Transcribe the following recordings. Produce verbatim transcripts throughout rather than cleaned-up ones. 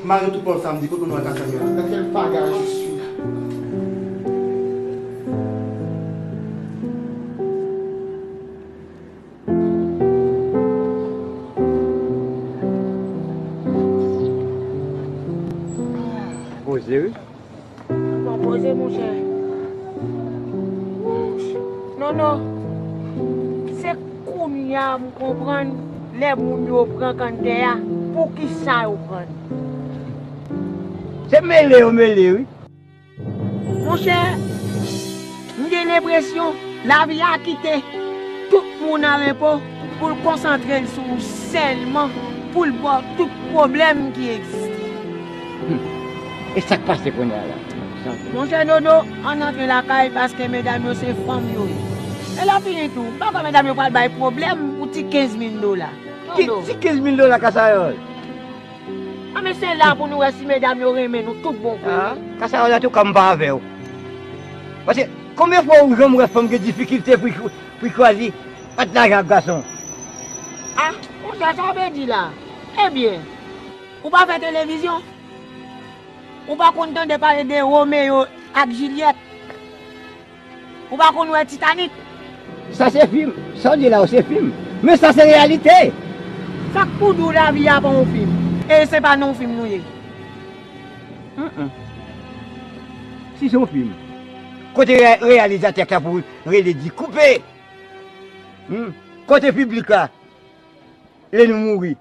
Mare tout pòl samdi, kote nou al ka fè la? Dans quel paga je suis? Poze, wi. Bon, poze, monchè. Non, non. Se kounye a m konprann lè moun yo pran kanntè a, poukisa yo pran l. Se mele yo mele, wi. Monchè, m gen lenpresyon lavi a kite tout moun an repo pou l konsantre l sou ou sèlman, pou l ba w tout pwoblèm ki egziste. Hmm. E sa k pase kounye a la? Monchè Dodo, ann antre lakay paske medam yo se fanm yo ye. E lè fini tou, m pa kwè medam yo pral bay pwoblèm pou ti kenz mil dola. Ki ti kenz mil dola, Kasayòl? A, men se la pou nou wè si medam yo renmen nou tout bon vre. A, Kasayòl, antouka, m pa avè w. Paske, konbyen fwa ou janm wè fanm gen difikilte pou, pou chwazi ant lajan ak gason? A, monchè, sa w vle di la? Ebyen, ou pa fè televizyon? Ou pa konn tande pale de Romeo ak Jilyèt? Ou pa konn wè Titanic? Sa se fim. Sa w di la yo se fim. Men sa se reyalite. Sa k pou di w lavi a pa yon fim? E se pa nan yon fim nou ye. Mm, mm. Si se yon fim, kote re-, reyalizatè k ta pou rele di koupe? Hmm? Kote piblik la? Lè nou mouri.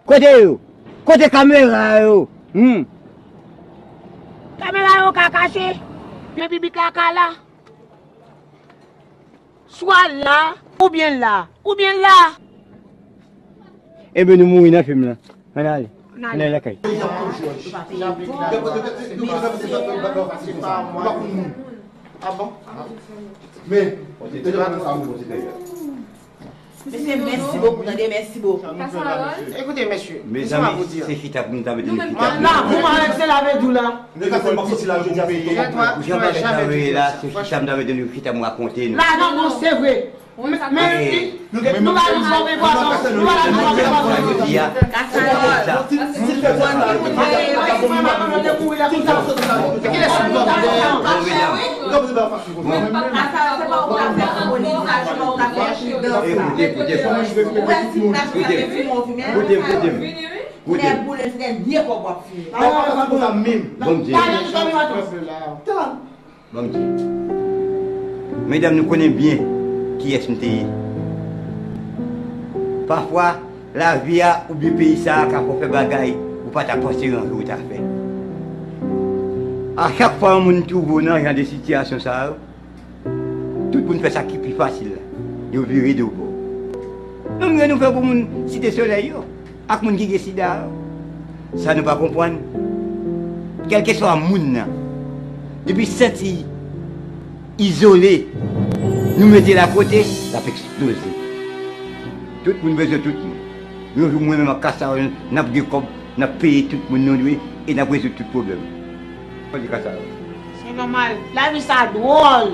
Kote yo? Kote kamera yo? Hmm. Kamera yo ka kache, men piblik la ka la. Swa la, oubyen la, oubyen la. Ebyen nou mouri nan fim lan. Ann ale. Ann ale. Ann ale lakay. Ah bon? Men, Mesye, mèsi bokou, tande, mèsi bokou. Ekoute, mesye, mezanmi, se chita pou nou ta mete nou chita. Nan, pou mwen, se la vle di w la. Nèg la se m ap soti la, jodi a, se pou mwen. Jan bagay sa yo ye la, se chita m ta mete nou chita, m rakonte nou. La, non, non, se vre. Men, men, nou pa nou fè enpòtans, nou pa nou fè enpòtans. Jodi a, se konsa. Bon, medam. Bon. Ekoute, ekoute, ekoute. Koute m, koute m. Koute m. Koute m. Bon Dye. Medam, nou konnen byen kiyès m te ye. Pafwa, lavi a oubyen peyi sa a ka fè w fè bagay ou pa ta panse yon jou ou ta fè. A chak fwa yon moun twouve w nan jan de sitiyasyon sa yo, tout moun fè sa ki pi fasil la. Yo vire do bò. Menm jan nou fè pou moun Site Solèy yo, ak moun ki gen sida yo. Sa nou pa konprann, kèlkeswa moun nan, depi santi izole, nou mete l akote, l ap eksploze. Tout moun bezwen tout moun. Yon jou mwen menm ak Kasayòl, n ap gen kòb, n ap peye tout moun nou dwe e n ap rezoud tout pwoblèm. Mwen di Kasayòl. Se nòmal. Lavi sa dwòl.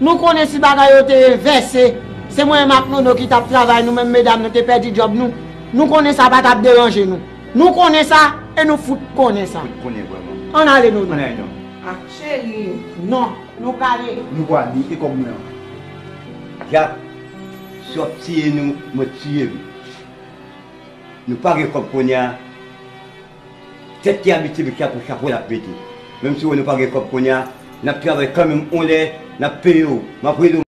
Nou konnen si bagay yo te envèse, se mwen menm ak Nono ki t ap travay, nou menm medam nou te pèdi djòb nou. Nou konnen sa pa t ap deranje nou. Nou konnen sa e nou fout konnen sa. Fout konnen vrèman. Ann ale, Nono. Ann ale, non. Ah, cheri. Non, nou prale. Nou prale, e kòb mwen an? Jak, si w ap tiye nou, mwen tiye nou. Nou pa gen kòb kounye a. Tèt ki abitye met chapo, chapo l ap mete. Menm si w wè nou pa gen kòb kounye a, n ap travay kanmenm, yon lè n ap peye w. M ap rele w.